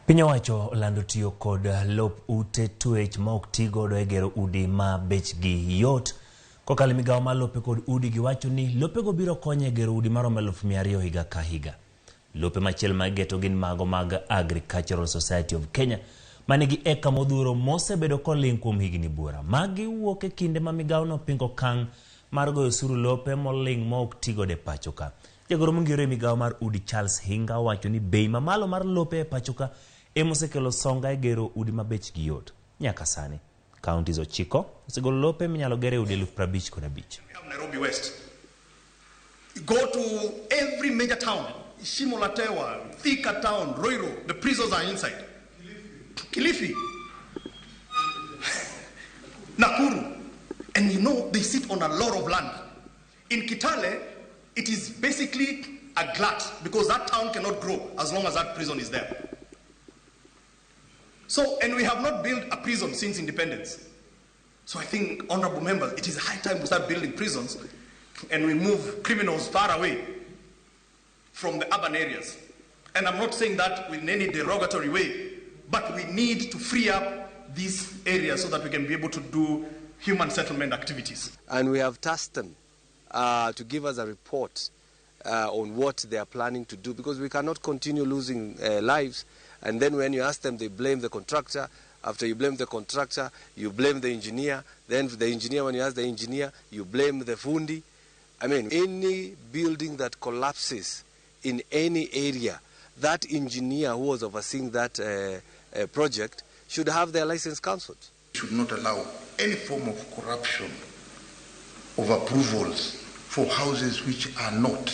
Piny owacho olando tiyo kod lop ute twech ma ok ti godo e gero udi ma bechgi yot. Kokalo e migawo mar lope kod udi giwacho ni lopego biro konyo e gero udi maromo 200,000 higa ka higa. Lope machielo ma igeto gin mago mag Agricultural Society of Kenya manigi eka modhuro mosebedo koling' kuom higni buora. Magi wuok e kinde ma migawono pingo okang' mar goyo osuru lope moling' ma ok ti godo e pacho ka. Jagoro mongirore e migawo mar udi Charles Hinga owacho ni bei mamalo mar lope e pacho ka emosekelo songa e gero udi ma bechgi yot. Nyaka sani, counties 9 osegolo lope minyalo gere udi 55,000. Nairobi West. Go to every major town, Shimo La Tewa, Thika town, Ruiru, the prisons are inside. Kilifi, Nakuru, and you know they sit on a lot of land. In Kitale, it is basically a glut because that town cannot grow as long as that prison is there. And we have not built a prison since independence. So I think, honorable members, it is high time we start building prisons and we move criminals far away from the urban areas. And I'm not saying that in any derogatory way, but we need to free up these areas so that we can be able to do human settlement activities. And we have tasked them to give us a report on what they are planning to do, because we cannot continue losing lives. And then when you ask them, they blame the contractor. After you blame the contractor, you blame the engineer. Then the engineer, when you ask the engineer, you blame the fundi. Any building that collapses in any area, that engineer who was overseeing that project should have their license cancelled. We should not allow any form of corruption of approvals for houses which are not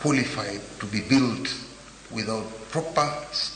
qualified to be built without proper